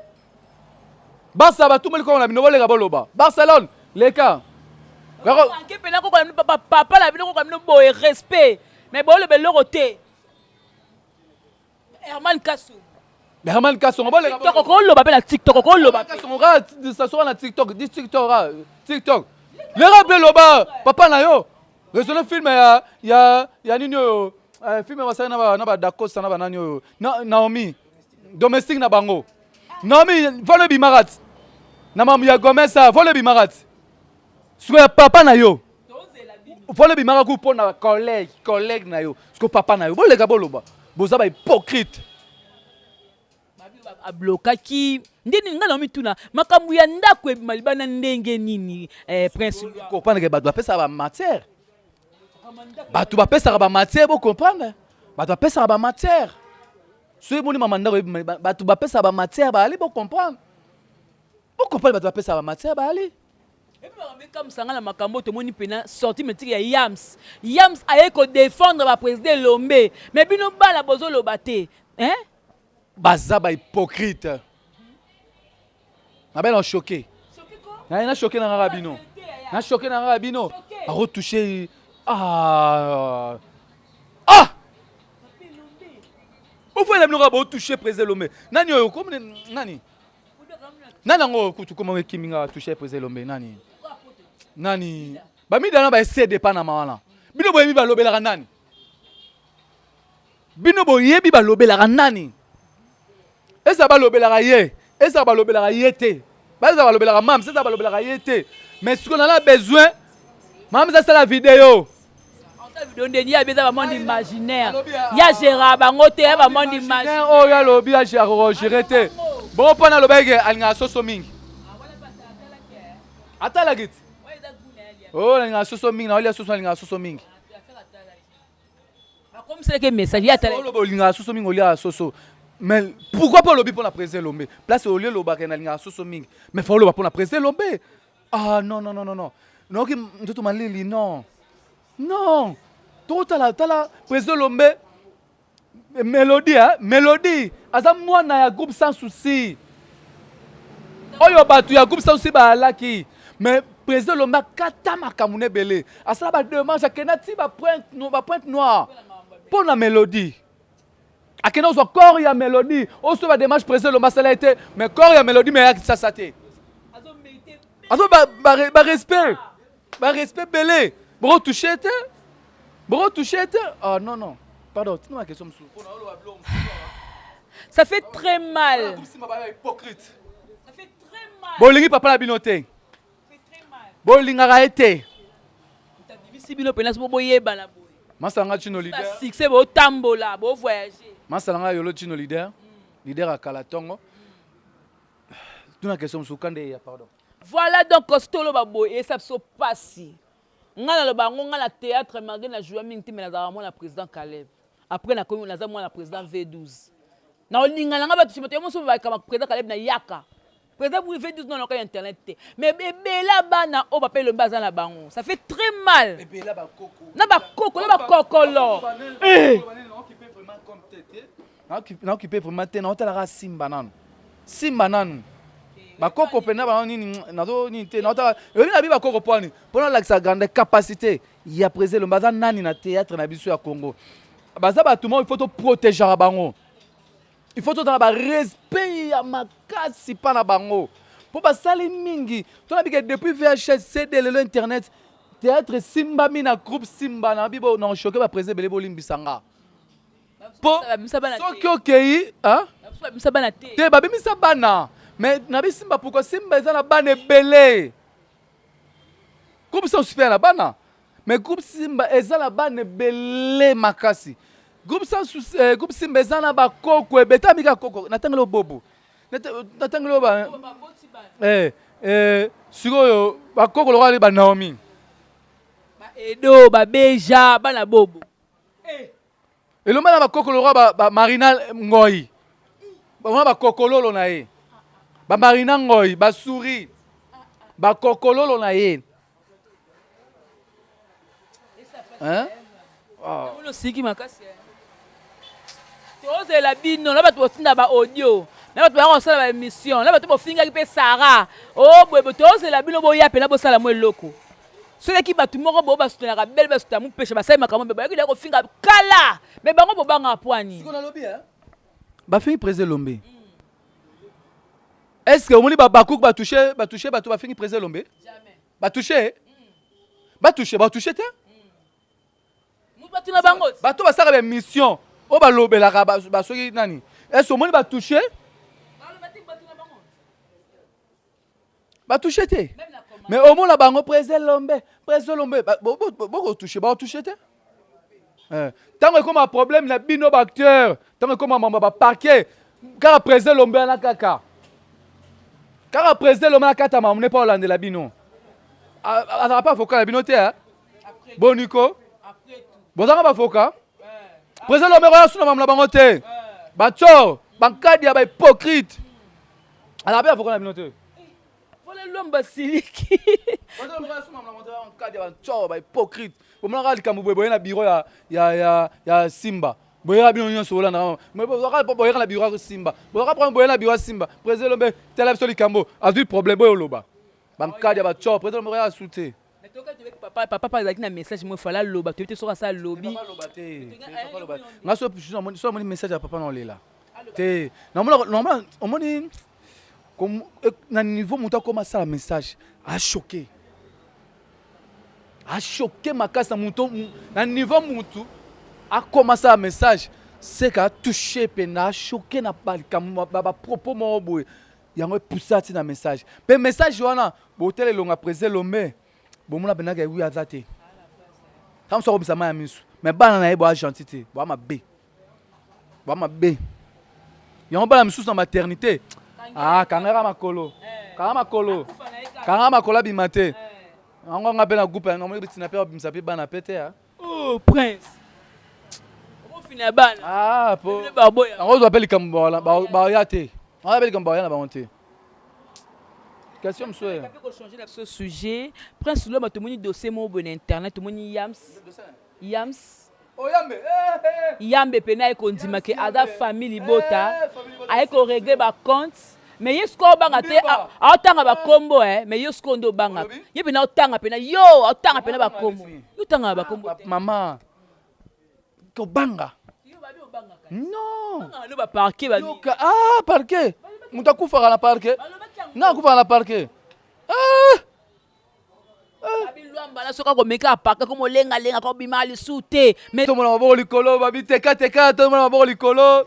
Speaker 1: Barça batumeli koko na bino. Boleka boloba. Barcelone leka.
Speaker 2: Anke mpena koko na bino, papa, papa na bino, koko na bino boye, respect, mais boloba eloko te. Herman Kaso.
Speaker 1: Herman Kasongo, boleka.
Speaker 2: TikTok koloba mpe na TikTok koloba.
Speaker 1: Kasongo kaka sasoka na TikTok di TikTok kaka TikTok leka mpe loba papa na yo. Raisonne film ya nini oyo, film basali na badakosa na banani oyo, Naomi domestique na bango. Naomi volo ebimaka ti na mambo ya Gomes, volo ebimaka ti sikoyo ya papa na yo, volo ebimaka ku mpo na collègue na yo. Sikoyo papa na yo, boleka boloba. Boza bahypocrite.
Speaker 2: Ablokaki ndeni. Ngai na mituna makambo ya ndako ebima libanda ndenge nini, Prince?
Speaker 1: Comprendre ke bato bapesaka bamatière, bato bapesaka bamatière. Bocomprendre, bato bapesaka bamatière. Soki boni mama ndako ebima, bato bapesaka bamatière baali. Bocomprendre, bocomprendre, bato bapesaka bamatière baali.
Speaker 2: Ekamwisanga na makambo oyo tomoni mpena sortie médiatique ya Yams. Yams aye kodéfendre baprésident Elombe, mais bino bana bozoloba te, hein?
Speaker 1: Baza bahypocrite. Nabe na choqué, naye na choqué na ngaka bino, na choqué na ngaka bino. Akotouche, ah ah, ofela bino kaka botouche président Lombe. Nani oyo komi nani? Nani yango kutu koma ekimi nga touche président Elombe nani? Nani? Bamida na ba essayer de pana wana. Bino boyebi balobelaka nani? Bino boyebi balobelaka nani? Eza balobelaka ye, eza balobelaka ye te. Baza balobelaka mams, eza balobelaka ye te. Mais sikoyo nala besoin mams asala video.
Speaker 2: Video ndeni ya beza ba monde imaginaire. Ya gera bango te ya ba monde imaginaire.
Speaker 1: Oyo alobi ya gera te. Bon pona alobaki ke alingaka soso mingi. Atalaki ti. Oh nalingaka soso mingi, naolia soso nalingaka soso mingi.
Speaker 2: Bakomiselaki message ya tala.
Speaker 1: Oloba olingaka soso mingi oliaka soso. Mais pourquoi pas olobi pona président Elombe? Place olie olobaka nalingaka soso mingi. Mais faut oloba pona président Elombe. Ah non non non non non. Naoki nzoto malili non. Non. Totala tala président Elombe Melodie hein? Melodie aza mwana ya groupe sans souci. Oyo bato ya groupe sans souci baalaki. Mais président Lomba akata makambo na ebele. Asala ba démarche akenda ti ba pointe ba pointe noire mpo na Melodie. Akenda kozwa corps ya Melodie. Oyo so ba démarche président Lomba asala ye te, mais corps ya Melodie mais ya Kisasa te. Azo ba, ba, ba respect. Ba respect belé. Boko toucher te. Boko toucher te. Ah non non. Pardon, tina ma question mosusu.
Speaker 2: Ça fait très mal.
Speaker 1: Hypocrite. Ça fait très mal. Bolingi papa na bino te. Bolingaka ye te.
Speaker 2: Bisi bino pena so boyebana boye.
Speaker 1: Masala nga chino leader.
Speaker 2: Succès bo tambola, bo voyager.
Speaker 1: Masala nga yolo chino leader. Leader akala tongo. Tuna question mosusu kande ya pardon.
Speaker 2: Voilà donc soki toloba boye esa biso pasi. Nga naloba yango nga na théâtre malgré na joua mingi te mais nazalaka mwana président Caleb. Après nakomi naza mwana président V12. Na olinga na nga bato bato ya moso bakama président Caleb na yaka. Président V12 non na internet te. Mais ebela bana oyo papa Elombe aza na bango. Ça fait très mal.
Speaker 1: Ebela bakoko.
Speaker 2: Na bakoko na bakokolo. Eh.
Speaker 1: Naokipe vraiment te naotalaka simba nanu simba nanu bakoko mpenza bango nini nazo nini te naotala elobi na bi bakoko mpo nini mpo nalakisa grande capacité ya président Elombe aza nani na théâtre na biso ya Congo baza bato moko il faut toprotégeaka bango il faut tozala barespect ya makasi mpa na bango mpo basali mingi tona bike depuis VHS CD lelo internet théâtre esimbami na groupe simba na bibo na choqué ba président ebele bolimbisa nga po soki okei te babimisa bana mais na bisimba pourquoi simba eza na bana ebele groupe sans super na bana mais groupe simba eza na bana ebele makasi groupe sans eh, groupe simba eza na bakoko ebeta mika koko natangeli obobo natangeli oba eh, eh, sikoyo bakoko lokola ba Naomi
Speaker 2: ba Edo ba Beja bana bobo
Speaker 1: eh. Elomba na bakoko lokola ba, ba Marina Ngoi. Bango bakokololo na ye. Ba Marina Ngoi, ba souris. Bakokololo na ye.
Speaker 2: Hein? Oh. Osiki makasi. Tozela bino na bato botinda ba audio na bato bayaka kosala ba émission na bato bofingaki mpe Sarah o oh, boye tozela bino boya mpena bosala mwa eloko Soki batu moko bo ba soutenaka belle ba soutenaka mupesha basali makambo mabe bayaki deja kofinga kala mais bango bobangaka poa nini?
Speaker 1: Siko nalobi hein bafingi président Elombe est ce que omoni ba bakouk ba touche ba touche bato bafingi président Elombe
Speaker 2: Jamais.
Speaker 1: ba touche ba touche ba touche te
Speaker 2: Mutu na bango.
Speaker 1: Bato basalaka ba émission oyo balobelaka ba soki nani est ce que omoni ba touche batouche te mais omona bango président lombe président lombe bokotouche bakotouche te ntango eh. ekoma problème na bino baacteur ntango ekoma mambo ya baparquet kaka président lombe wana kaka kaka président lombe na kati ya mambo ne mpo olandela bino azalaka mpe avocat na bino te boniko bozanga bavoka président lombe oya suna mambo na bango te batsor bankadi ya bahypocrite Ala be avocat na bino te.
Speaker 2: Pole lomba siliki.
Speaker 1: Kadi ba ntsor ba hypocrite. Bomonaka likambo boye boye na bureau ya ya ya ya Simba. Boyaka bino nyonso bolandaka. Mais bozaka boyaka na bureau ya Simba. Bozaka problème boye na bureau ya Simba. Président Lombe tala biso likambo azui problème boye oloba. Ba nkadi ya ba ntsor président Lombe ya sute.
Speaker 2: Papa papa azalaki na message moko fala loba toyebi te soki asa lobi.
Speaker 1: Papa loba te. Papa loba. Nga so so namoni message ya papa na olela. Te. Namona omoni. Na niveau moto akoma asala message, achoqué, achoqué makasi na moto. Na niveau mutu akoma asala message, seka atouche mpenza, achoqué na balikambo, bapropos moko boye. Yango epusa ti na message. Mpe message wana, botala elonga président Elombe, bomona mpenzaka ewi aza te. Ntango mosu akobisa mai ya miso, mais bana na ye boya gentil te, boya mabe, boya mabe. Yango bana misusu na maternité, ah, kangaka makolo, kanga makolo, kanga makolo, abima te. Yango nga mpe na groupe yango ntina mpe babimisa mpe bana mpe te.
Speaker 2: Oh, Prince, okofina bana?
Speaker 1: Ah, po
Speaker 2: baboya.
Speaker 1: Yango ozwa mpe likambo, baya te. Wana mpe likambo baya na bango te. Question mosusu?
Speaker 2: Mpe kochanger na biso sujet, Prince Lomba, tomoni dossier moko boye na internet, tomoni Yams, Yams.
Speaker 1: Oyambe.
Speaker 2: Yambe pene aye kondima ke aza famille libota, aye korégler bacompte, mais ye sikoyo obanga te, aotanga bakombo. Mais ye sikoyo nde obanga ye pena, aotanga pena yo, aotanga pena bakombo, yo otangaka bakombo te.
Speaker 1: Mama, kobanga non.
Speaker 2: No, baparquet.
Speaker 1: Yoka, ah, parquet, moto akufaka na parquet nga akufaka na parquet, ah!
Speaker 2: Abilwambala soki akomeka apaka komolengalenga, kobima lisu te, mais
Speaker 1: Tomona maboko likolo, babi teka teka, tomona maboko likolo.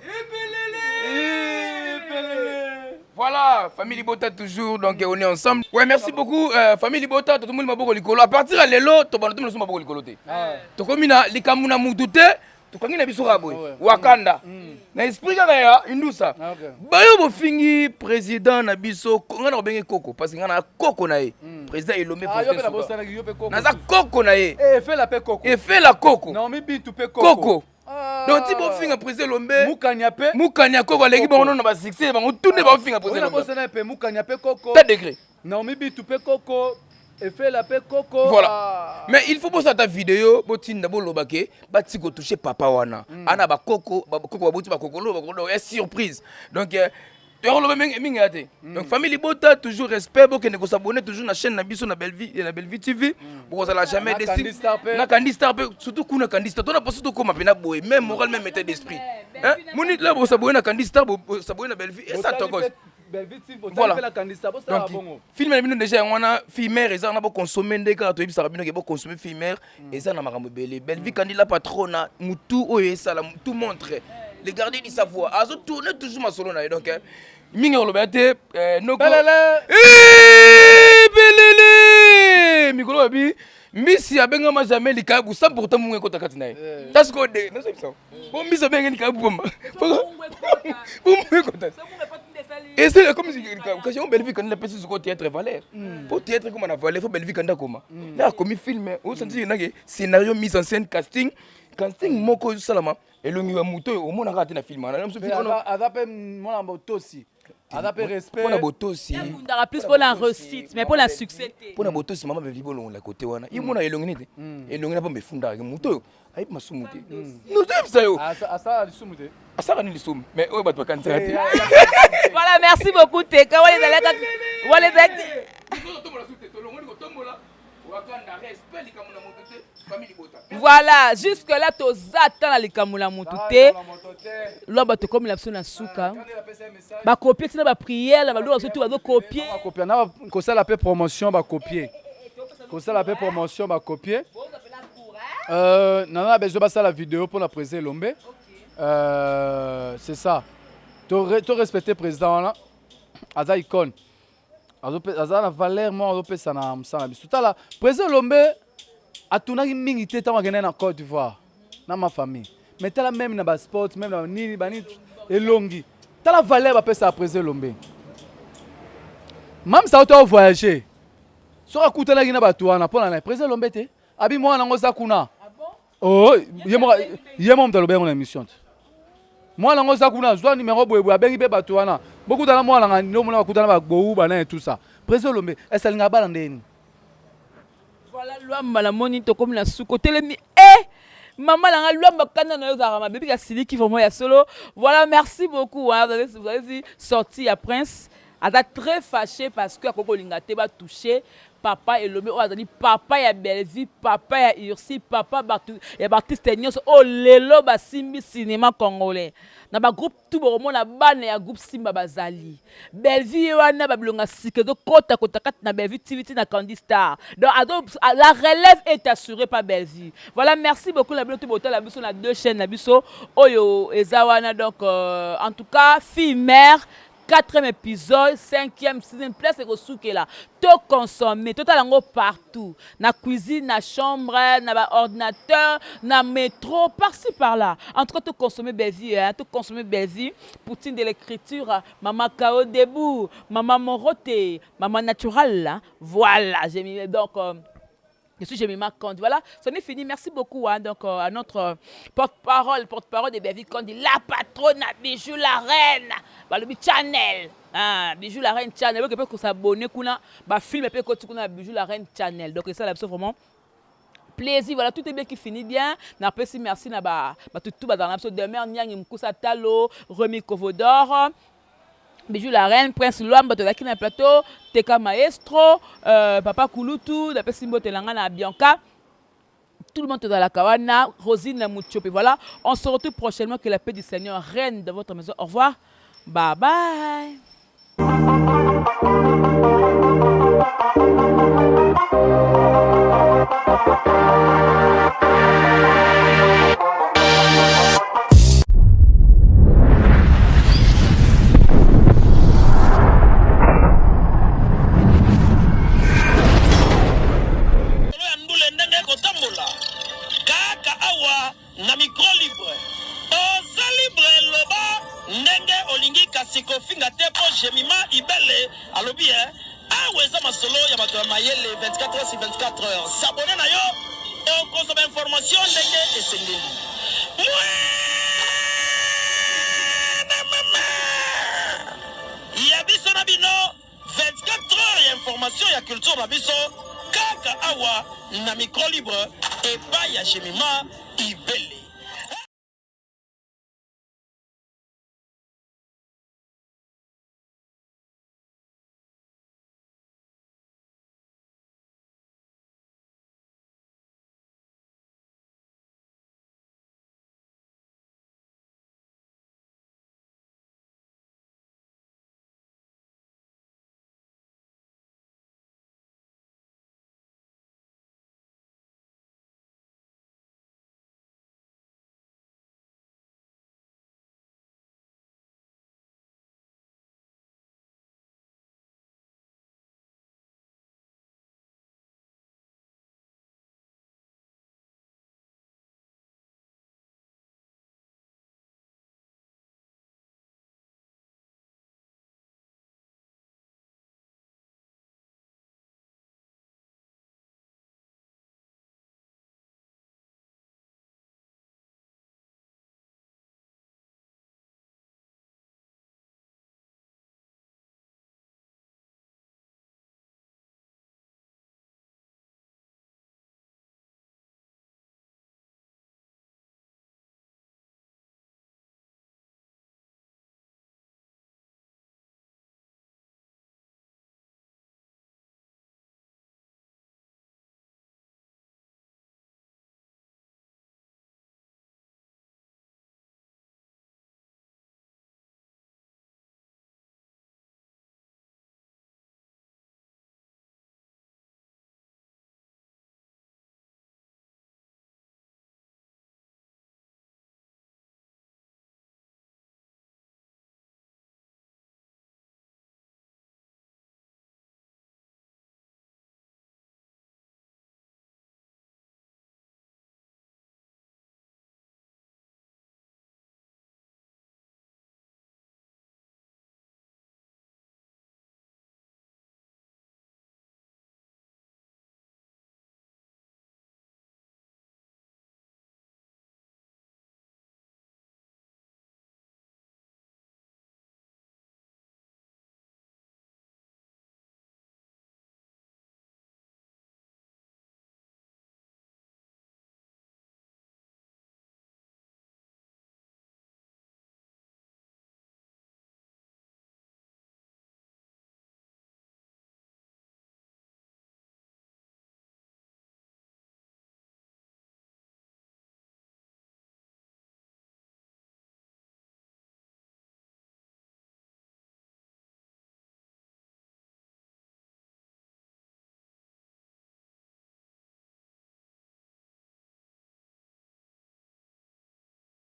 Speaker 4: Voilà, famille Libota toujours, donc on est ensemble. Ouais, merci beaucoup, famille Libota, tout le monde maboko likolo. À partir de lelo, to bana tout le monde maboko likolo te. To komi na likambo na mutu te, to kangi na biso ka boye. Wakanda. Na esprit kaka ya indusa. Bayo bofingi président na biso, nga na kobenge koko parce que nga na koko na ye. Président Elombe.
Speaker 1: Ah, yo mpe nabosanaki yo mpe koko.
Speaker 4: Naza koko na ye.
Speaker 1: Efela mpe koko.
Speaker 4: Efela koko.
Speaker 1: Naomi Bintu mpe koko.
Speaker 4: Koko. Donc ti bofinga président Elombe.
Speaker 1: Mukanya mpe.
Speaker 4: Mukanya koko, aleki bango nono na basuccès, bango tunde baofinga président Elombe.
Speaker 1: Bosana mpe Mukanya mpe koko.
Speaker 4: Ta degré.
Speaker 1: Naomi Bintu mpe koko, Efela mpe koko.
Speaker 4: Voilà.
Speaker 1: Ah.
Speaker 4: Mais il faut bosala ta video, botinda, boloba ke batika kotouche papa wana. Ana bakoko, bakoko baboti bakokolo, bakokolo ya surprise. Donc toyakoloba mingi ya te. Donc famille Libota, toujours respect. Bokende kosabonner toujours na chaîne na biso na Bellevie, na Bellevie TV, bokozala jamais
Speaker 1: Na
Speaker 4: déçu.
Speaker 1: Candy Star pe.
Speaker 4: Na Candy Star pe, surtout kuna Candy Star, tona poso tokóma mpena boye, même moral, même état d'esprit. Hein? Moni là, bosabonner na Candy Star, bosabonner na Bellevie et ça tokos.
Speaker 1: Voilà.
Speaker 4: Donc film na bino déjà yango wana, filmer eza wana, boconsommer nde kaka toyebisaka bino ke boconsommer filmer eza na makambo ebele. Bellevie Kandi la patrona, mutu oyo esala tout montre, le gardien du savoir azotourne toujours masolo na ye. Donc mingi koloba ya te, noko.
Speaker 1: Belele.
Speaker 4: Belele mikolo babi mbisi abengama jamais likayabu sans pourtant mungu ekota kati na ye. Ta sikoyo de nazoyebisa po mbisi abenge likayabu pamba po mungu ekota ese comme kasi yango. Bellevie Kandi napesi sikoyo théâtre valeur, po théâtre ekoma na valeur, faut Bellevie Kandi akoma na akomi film osanti nake scénario, mise en scène, casting, casting moko ezosalama, elongi ya moto oyo omonaka te na film wana.
Speaker 1: Aza mpe mwana botosi, aza mpe respect.
Speaker 4: Mpona botosi.
Speaker 2: Abundaka plus mpona réussite, mais mpona succès te.
Speaker 4: Mpona botosi, mama Bellevie, bolongola kote wana, ye mona elongi nini te, elongi na pamba efundaka moto oyo ayebi masumu te, nozoyebisa yo.
Speaker 1: Asala lisumu te.
Speaker 4: Asala nini lisumu, mais oyo bato bakanisaka te.
Speaker 2: Voilà, merci beaucoup Teka. Wana ezalaka, wana ezalaki.
Speaker 4: Wakanda, respect, likambo na moto te, famille Libota.
Speaker 2: Voilà, jusque là toza ata na likambo na motu te. Lwamba, tokomi na biso na suka. Bakopie ntina baprière na baloko surtout bazokopie.
Speaker 1: Bakopia na kosala mpe promotion, bakopie kosala mpe promotion, bakopie. Naza na besoin basala video mpona président Elombe. C'est ça, to respecter président wana, aza icône, aza na valeur moko azopesa na mosala na biso. Tala, président Elombe atunaki mingi te ntango akendaki na Côte d'Ivoire na ma famille, mais tala, même na basport, même na nini banini, elongi, tala valeur bapesaka président Elombe. Mamisa auta ovoyage, soki akutanaki na bato wana mpo na nani? Président Elombe te abi mwana yango oza kuna. Oh, ye moko moto alobi yango na émission te. Mwana yango oza kuna, zwa numéro boyeboye, abengi mpe bato wana, bokutana mwana nga nde omona bakutana bagbowu bana et tout ça. Président Elombe ese alingaka bana ndeni.
Speaker 2: Voilà, Lwamba, namoni tokomi na suka, otelemi e mama na nga Lwamba, kanda na yo ezalaka mabe bika siliki vraiment ya solo. Voilà, merci beaucoup, hein. Vous avez vu sortie ya Prince, aza très fâché parce que akoki kolinga te batouche. Papa Elombe oyo azali papa ya Bellevue, papa ya Ursi, papa bato ya baartiste nyonso oyo lelo basimbi cinéma congolais. Na ba groupe tout bokomona bana ya groupe Simba bazali. Bellevue ye wana ba bilonga sika ezo kota kota kati na Bellevue TV ti na Candy Star. Donc azo la relève est assurée par Bellevue. Voilà, merci beaucoup na bino tout botala biso na deux chaînes na biso oyo eza wana donc euh, en tout cas fille mère quatrième épisode cinquième sixième place ekosukela to consommer totala yango partout na cuisine na chambre na ba ordinateur na métro par-ci par-là en tout cas to consommer Bellevue hein, to consommer Bellevue Poutine de l'écriture Mama Kao debout Mama Morote Mama Naturel hein. Voilà j'ai mis donc euh, Je suis Jemima Kondi. Voilà, ce n'est fini. Merci beaucoup hein, donc, euh, à notre euh, porte-parole, porte-parole de Bellevue Kondi, la patronne, Bijou la reine, Balobi Channel. Hein, Bijou la reine Channel. Donc, peut s'abonner, kuna, bah, film, peut kuna Bijou la reine Channel. Donc, ça, là, vraiment plaisir. Voilà, tout est bien qui finit bien. Napesi merci na ba ba tout tout ba dans la demeure Nyangi Mkusa Talo, Remy Kovodor. Bijou la reine, Prince Luamba tozalaki na plateau, Teka Maestro, euh, Papa Kulutu, napesi mbote na ngai na Bianca. Tout le monde tozalaka wana, Rosine Mutchope. Voilà, on se retrouve prochainement. Que la paix du Seigneur règne dans votre maison. Au revoir. Bye bye.
Speaker 3: Ya ndule ndenge ekotambola kaka awa na micro libre. Oza libre, loba ndenge olingi, kasi kofinga te, mpo Jemima Ibele alobi e awa eza masolo ya bato ya mayele 24 heures sur 24 heures. S'abonner na yo, okozwa bainformation ndenge esengeli. Mwana mama ya biso na bino, 24 heures ya information ya culture na biso kaka awa na micro libre epai ya Jemima Ibele.